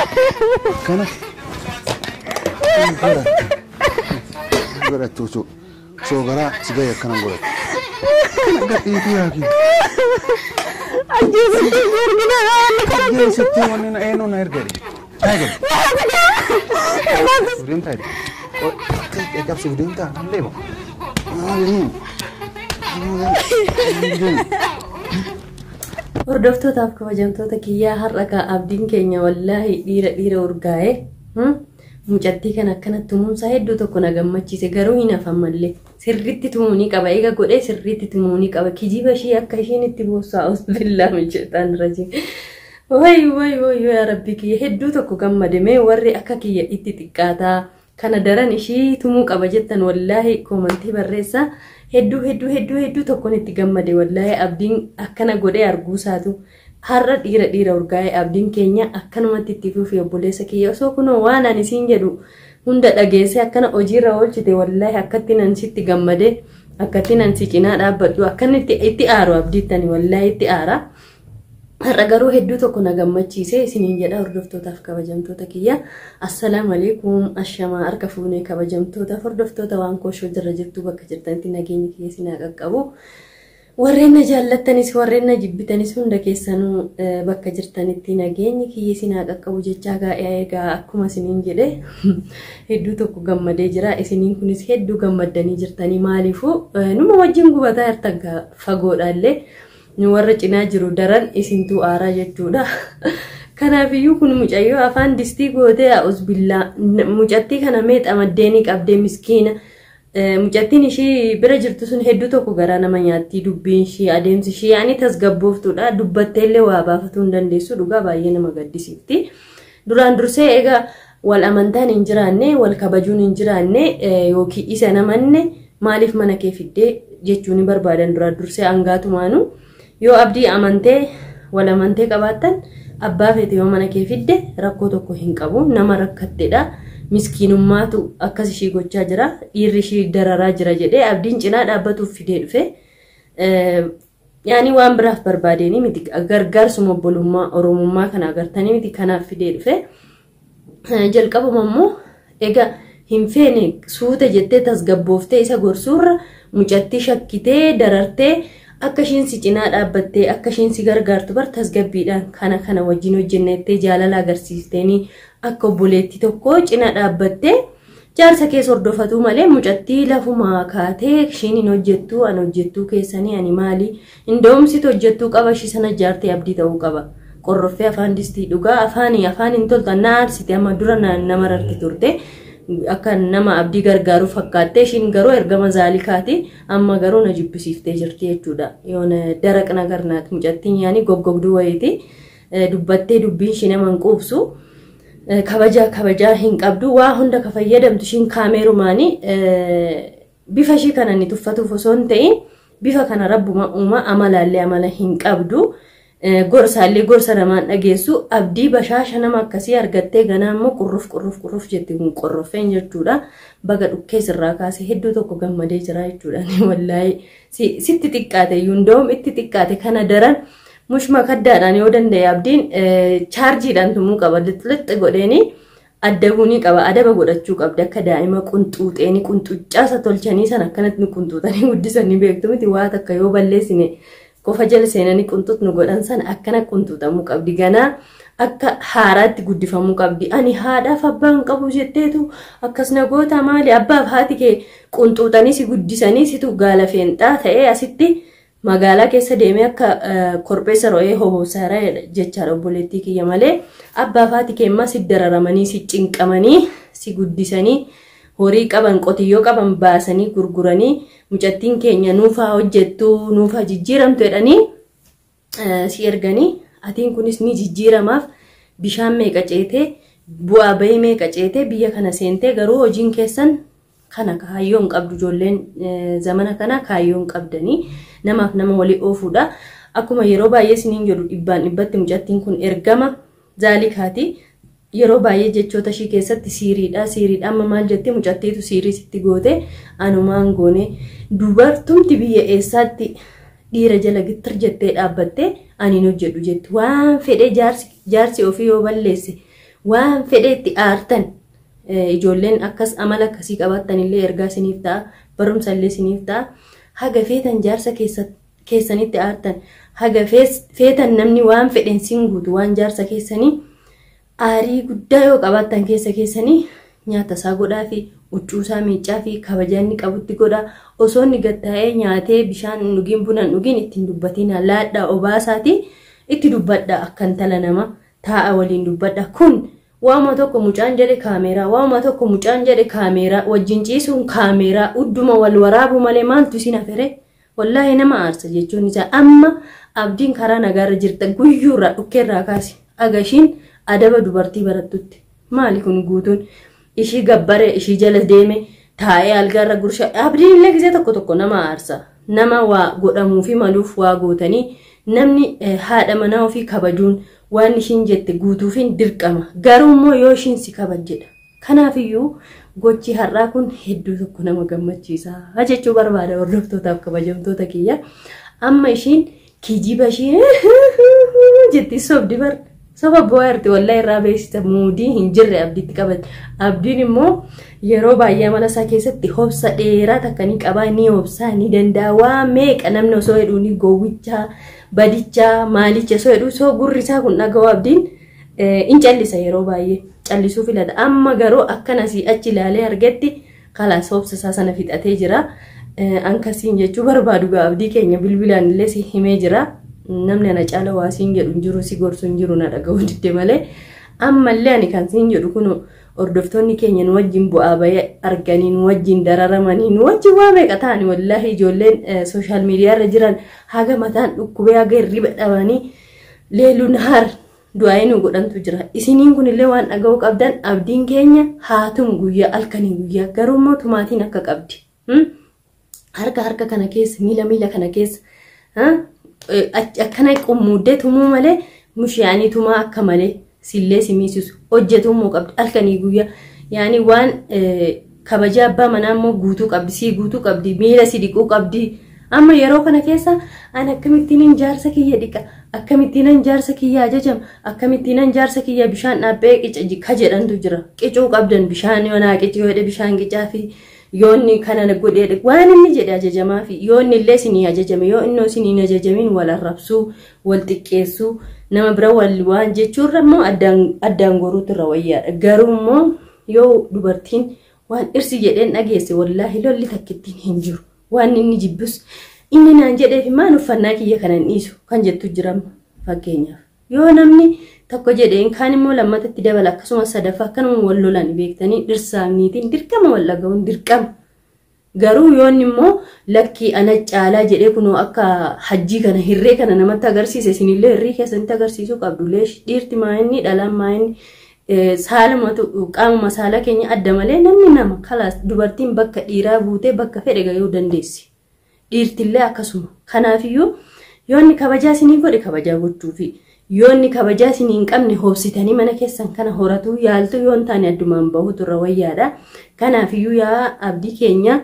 Akkana godhattu osoo osoo garaa si gahe akkana godhattu. Akkana gadhiitii yaaki. Ajjeesitti ergina waan kana. Ajjeesitti wanni na eenyu na ergare. Taa'e gadi. Deemtaa jedhe. Qabsuuf deemtaa nan deema. Hordoftootaaf kabajamtoota kiyyaa, har'a kaa abdiin keenya wallaahi dhiira dhiira urgaa'e. Mucattii kana akkanatti tumuunsaa hedduu tokko na gammachiise, garuu hin hafan mallee sirriitti tumuu ni qaba. Eega godhee sirriitti tumuu ni qaba. Kijiba ishii akka ishiin itti boossaa billaa misheexaan rajii. Way way way, yaa rabbi kiyya, hedduu tokko gammade. Mee warri akka kiyya itti xiqqaataa kana daran ishii tumuu qaba jettan wallaahi koomantii barreessaa. Hedduu hedduu hedduu hedduu tokkoon itti gammade wallaahi, abdiin akkana godhee arguusaatu. Har'a dhiira dhiira urgaa'e abdiin keenya. Akkanumatti itti fufi obboleessa kiyya. Osoo kunoo waan ani siin jedhu hunda dhageessee akkana hojiirra oolchite, wallaahi akkatti nan sitti gammade, akkatti nan si cinaa dhaabbadhu, akkanatti itti aaru abdiittani wallaahi itti aara. Har'a garuu hedduu tokko na gammachiise isiniin jedha. Hordoftootaaf kabajamtoota kiyya. Assalaamu alaikum, ashamaa harka fuunee kabajamtoota hordoftoota waan kooshoo jirra jirtu, bakka jirtanitti nageenyi kiyya isin haa qaqqabu. Warreen na jaallattanis warreen na jibbitanis hunda keessanuu bakka jirtanitti nageenyi kiyya isin haa qaqqabu jechaa, gaa'ee egaa akkuma isiniin jedhe hedduu tokko gammadee jira. Isiniin kunis hedduu gammaddanii jirtanii, maaliifuu numa wajjin gubataa jirtan fagoodhaallee nu warra cinaa jiru daran isintuu aaraa jechuudha. Kanaafiyyuu kun mucayyoo afaan distii gootee usbillaa mucattii kana mee xamaddeenii qabdee miskiina. Mucattiin ishii bira jirtu sun hedduu tokko garaa nama nyaatti, dubbiin ishii, adeemsi ishii yaani tasgabbooftuudha. Dubbatteellee waa baafatuu hin dandeessu, dhugaa baay'ee nama gaddisiifti. Duraan dursee egaa wal amantaan hin jiraanne, wal kabajuun hin jiraanne, yookiin isa namanne maaliif mana kee fiddee jechuun ni barbaadan duraan dursee hangaatumaanu. Yoo abdii amantee wal amantee qabaattan, abbaa feete yoo mana kee fidde rakkoo tokko hin qabu. Nama rakkattedha. Miskiinummaatu akkas ishii gochaa jira. Dhiirri ishii dararaa jira jedhee abdiin cinaa dhaabbatuuf fidee dhufe. Yaani waan biraaf barbaadeenii miti, gargaarsuma obbolummaa oromummaa kana agartanii miti, kanaaf fidee dhufe. Jalqabuma immoo egaa hin feene suuta jettee tasgabbooftee isa gorsuurra mucattii shakkitee darartee, akka ishiin si cinaa dhaabbattee akka ishiin si gargaartu bar tasgabbiidhaan kana kana wajjin hojjennettee jaalala agarsiifteenii akka obboleettii tokko cina dhaabbattee jaarsa keessa hordofatuu malee, mucattii lafumaa kaatee ishiin hin hojjettuu, ani hojjettuu keessanii, ani maali indoomsitu hojjettuu qaba, ishii sana jaartee abdii ta'uu qaba. Qorroffee afaan distii dhugaa afaanii afaan hin toltan na aarsite. Amma dura nama rarti turte, akka nama abdii gargaaru fakkaatte, ishiin garuu ergama zaalikaati. Amma garuu na jibbisiiftee jirti jechuudha. Yoon daraq nagarnaat mucattiin yaani goggogduu wayiiti, dubbattee dubbiin ishii nama hin quubsu. Kabajaa kabajaa hin qabdu, waa hunda ka fayyadamtu ishiin kaameerumaanii bifa ishii kana ni tuffatuuf osoo hin ta'in, bifa kana rabbuma uuma, amalaallee amala hin qabdu. Gorsaallee gorsa namaan dhageessu. Abdii bashaasha nama akkasii argattee ganaa immoo qurruf qurruf qurruf jetti kun qorroffeen jechuudha. Baga dhukkee sirraa kaase, hedduu tokko gammadee jira jechuudha. Wallaahi sitti xiqqaate iyyuu, itti xiqqaate. Kana daran mushma kaddaadhaan yoo danda'e abdiin chaarjiidhaan tumuu qaba, lixxi godheeni addabuu ni qaba, adaba godhachuu qabdi. Akka daa'ima qunxuuxeeni qunxuccaasa tolchanii sana akkanatti qunxuuxanii guddisanii beektu miti, waa takka yoo balleessine qofa jala seenanii qunxuut nu godhan sana akkana qunxuuxamuu qabdi, ganaa akka haaraatti guddifamuu qabdi. Ani haadhaaf abbaan qabu jetteetu akkas na goota? Maali, abbaaf haati kee qunxuuxanii si guddisanii situ gaala feenxaa ta'ee asitti magaalaa keessa deemee akka korbeessa ro'ee hobobsaara jechaadha obboleettii kiyya malee, abbaaf haati kee immoo si dararamanii si cinqamanii si guddisanii, horii qaban qotiyyoo qaban baasanii gurguranii mucattiin keenya nuufaa hojjettu, nuufaa jijjiiramtu jedhanii si erganii, atiin kunis ni jijjiiramaaf bishaan meeqa ceetee, bu'aa bahii meeqa ceetee biyya kana seentee, garuu hojiin keessan kana. Kaayyoo hin qabdu ijoolleen zamana kana, kaayyoo hin qabdanii namaaf nama walii oofuudha. Akkuma yeroo baay'ee isiniin jedhu, dhibbaan dhibbatti mucattiin kun ergama zaalikaati. Yeroo baay'ee jechoota ishii keessatti siiriidha siiriidha. Amma maal jetti? Mucattiitu siirii sitti goote, anumaan goone. Dubartumti biyya eessaatti dhiira jala gittir jettee dhaabbattee ani hin hojjedhu jetti? Waan fedhee jaarsi ofii yoo balleesse Waan fedheetti aartan ijoolleen akkas amala akkasii qabaattan illee ergaa isiniif ta'a, barumsa illee isiniif ta'a. Haga feetan jaarsa keessanitti aartan, haga feetan namni waan fedhen siin guutu waan jaarsa keessanii aarii guddaa yoo qabaattan keessa keessanii nyaata isaa godhaa fi huccuu isaa miiccaa fi kabajaa inni qabutti godhaa. Osoo inni gattaa'ee nyaatee bishaan hin dhugiin buna hin dhugiin ittiin dubbatiin laadhaa obaasaati itti dubbadhaa akka intala nama taa'a waliin dubbadhaa. Kun waama tokko mucaan jedhe kaameeraa, waama tokko mucaan jedhe kaameeraa, wajjin ciisuun kaameeraa, udduma wal waraabuu malee maaltu isin hafere? Wallaahi nama aarsa jechuun isaa. Amma abdiin karaa nagaarra jirta guyyuurraa dhukkeerraa kaasi agashiin adaba dubartii barattutti. Maali kun guutuun ishii gabbare ishii jala deeme taa'ee algaarra gursha. Abdiin illee gisee tokko tokko nama aarsa. Nama waa godhamuu fi maluuf waa gootanii namni haadha manaa ofii kabajuun waan ishiin jette guutuufiin dirqama. Garuu immoo yoo ishiin si kabajjedha. Kanaafiyyuu gochi har'aa kun hedduu tokko nama gammachiisa jechuu barbaada hordoftootaaf kabajamtoota kiyya. Amma ishiin kijiba ishii jetti sobdi bar. Soba bu'aa jirti wallahi irraa beeksisa muudii hin jirre abdiitti qabate. Abdiin immoo yeroo baay'ee amala isaa keessatti hobsa dheeraa takka ni qabaa, ni hobsaa, ni danda'a. Waa meeqa namni osoo jedhuu ni gowwichaa, badichaa, maalicha osoo jedhuu osoo gurri isaa kun dhaga'u abdiin in callisa yeroo baay'ee callisuu filata. Amma garuu akkanasii achi ilaalee argetti kalaas hobsa isaa sana fixatee jira. Ankasiin jechuu barbaadu gaa abdii keenya bilbilaan illee si himee jira. Namni ana caala waa siin jedhu hin jiru, si gorsu hin jiru na dhaga'uu didde malee. Ammallee ani kan siin jedhu kun hordoftoonni keenya nu wajjin bu'aa bahee arganii, nu wajjin dararamanii, nu wajjin waa meeqa ta'ani wallaahi ijoolleen sooshaal miidiyaa irra jiran haga mataan dhukkubee haga hirriba dhabanii leeluun haar du'aa'ee nu godhantu jira. Isiniin kunillee waan dhaga'uu qabdan abdiin keenya haatumu guyyaa halkanii guyyaa garuu immoo tumaatiin akka qabdi. Harka harka kana keessa miila miila kana keessa akkana qummuuddee tumuu malee mushaanii tumaa akka malee sillee si miisisu hojjetuu immoo qabdi halkanii guyyaa. Yaani waan kabaja abbaa manaa immoo guutuu qabdi, sii guutuu qabdi, miila si dhiquu qabdi. Amma yeroo kana keessa ani akkamittiin jaarsa kiyya dhiqa, akkamittiin jaarsa kiyya ajajama, akkamittiin jaarsa kiyya bishaan dhaabbee qica ka jedhantu jira. Qicuu qabdan bishaan yoo naa qici yoo jedhe bishaan qicaa fi yoonni kana godhee waan inni jedhe ajajamaa fi yoonni illee isinii ajajame yoo innoo isinii hin ajajamin wal arrabsuu, wal xiqqeessuu, nama bira wal waan jechuurra immoo addaan goruutu irra wayyaadha. Garuu immoo yoo dubartiin waan dhirsi jedheen dhageesse wallaahi lolli takkittiin hin jiru. Waan inni jibbus inni naan jedheef maan uffannaa kiyya kana hin dhiisu kan jettu jira fakkeenyaaf. Yoo namni tokko jedheen kaan immoo lammatatti dabala akkasumas sadaffaa akkanuma wal lolan beektanii dhirsaaf niitiin dirqama wal dhaga'uun dirqama. Garuu yoonni immoo lakkii ana caalaa jedhee kunoo akka hajjii kana hirree kana namatti agarsiise isinillee hirrii keessanitti agarsiisuu qabdu. Dhiirti maayinni dhalaan maayinni saalumatu qaamuma saala keenya adda malee namni nama kalaas dubartiin bakka dhiiraa buutee bakka fedhe gahuu dandeessi. Dhiirtillee akkasuma. Kanaafiyyuu yoonni kabajaa isinii godhe kabajaa gochuufi yoonni kabajaa isinii hin qabne hobsitanii mana keessan kana horatuu yaaltu yoo hin taane addumaan bahutu irra wayyaadha. Kanaafiyyuu yaa abdii keenya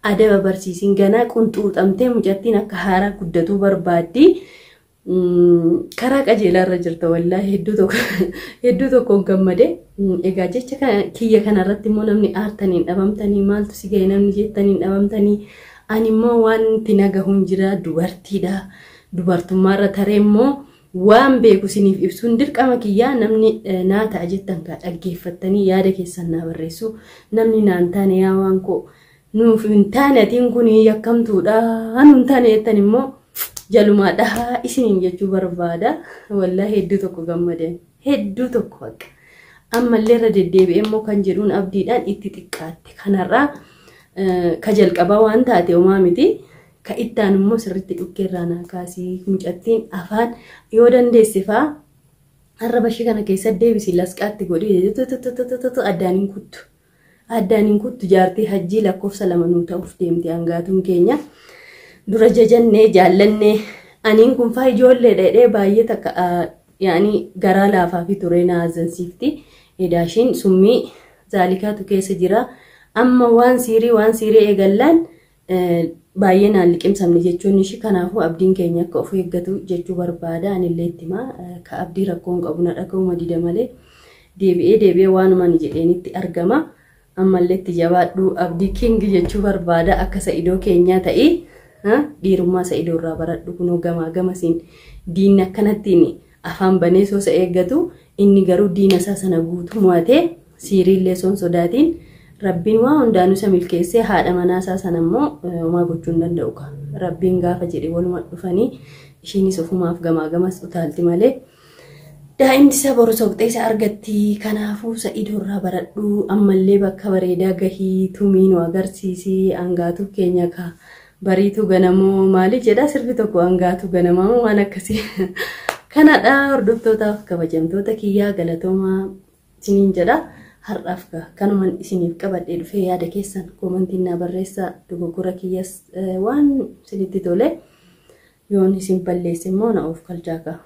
adaba barsiisin ganaa qunxuuxamtee mucattiin akka haaraa guddatuu barbaaddi. Karaa qajeelaa irra jirta wallaahi hedduu tokkoon gammade. Egaa jecha kiyya kanarratti immoo namni aartaniin dhabamtanii maaltu si ga'e namni jettaniin dhabamtanii ani immoo wanti nagahuun jira dubartiidha. Dubartummaarra taree immoo waan beeku isiniif ibsuun dirqama kiyyaa namni naa ta'a jettan kaa dhaggeeffattanii yaada keessan naa barreessu. Namni naan taane yaa waan koo nuuf hin taane atiin kun yakkamtuudha nu hin taane jettan immoo jalumaa dhahaa isiniin jechuu barbaada. Wallaahi hedduu tokko gammadeen hedduu tokko bakka. Ammallee irra deddeebi'ee immoo kan jedhuun abdiidhaan itti xiqqaatte kanarraa ka jalqabaa waan taate homaa miti. Ka ittaan immoo sirriitti dhukkeerraa naa kaasii mucattiin afaan yoo dandeesse fa'aa arraba ishee kana keessa deebisi lasqaatti godhi addaan hin kuttu. Addaan hin kuttu jaartii hajjii lakkoofsa 2 nuu ta'uuf deemti hangaatuun keenya. Dura jajannee jaallannee aniin kun faa ijoollee dheedhee baay'ee takka yaani garaa laafaa fi turee na hazzansiifti. Edaashiin summii zaalikaatu keessa jira. Amma waan siirii eegallaan baay'ee naan liqimsamne jechuun ishii kanaafuu abdiin keenya akka of eeggatu jechuu barbaada. Anillee itti himaa ka abdii rakkoon qabu na dhaga'uma dida malee. Deebi'ee deebi'ee waanuma ani jedheenitti argama. Ammallee itti jabaadhu Abdii King jechuu barbaada akka Sa'idoo keenyaa ta'i. Dhiirummaa Sa'idoo irraa baradhu kunoo gamaa gamasiin diinni akkanattiin afaan banee soosa eeggatu inni garuu diina isaa sana guutuu mo'atee siiriillee soon sodaatiin Rabbiin waa hundaanuu isa milkeessee haadha manaa isaa sana immoo homaa gochuu hin danda'u. Rabbiin gaafa jedhe waluma dhufanii ishiinis ofumaaf gamaa gamas utaalti malee. Daa'imti isaa boru soqxee isa argatti. Kanaafuu Sa'idoo irraa baradhu ammallee bakka bareedaa gahii tumii nu agarsiisi angaatuu keenya ka bariituu ganamoo maali jedha sirbi tokko angaatuu ganamaa waan akkasii. Kanadha hordoftootaaf kabajamtoota kiyyaa galatoomaa isiniin jedha. Har'aaf kanuman isiniif qabadhee dhufee yaada keessan koomantiin naa barreessaa dogoggora kiyyas waan isinitti tole yoon isin balleesse immoo na of kalchaa ka'a.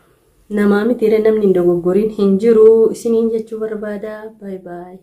Namaa mitiire namni hin dogoggoriin hin jiru isiniin jechuu barbaada. Baay baay.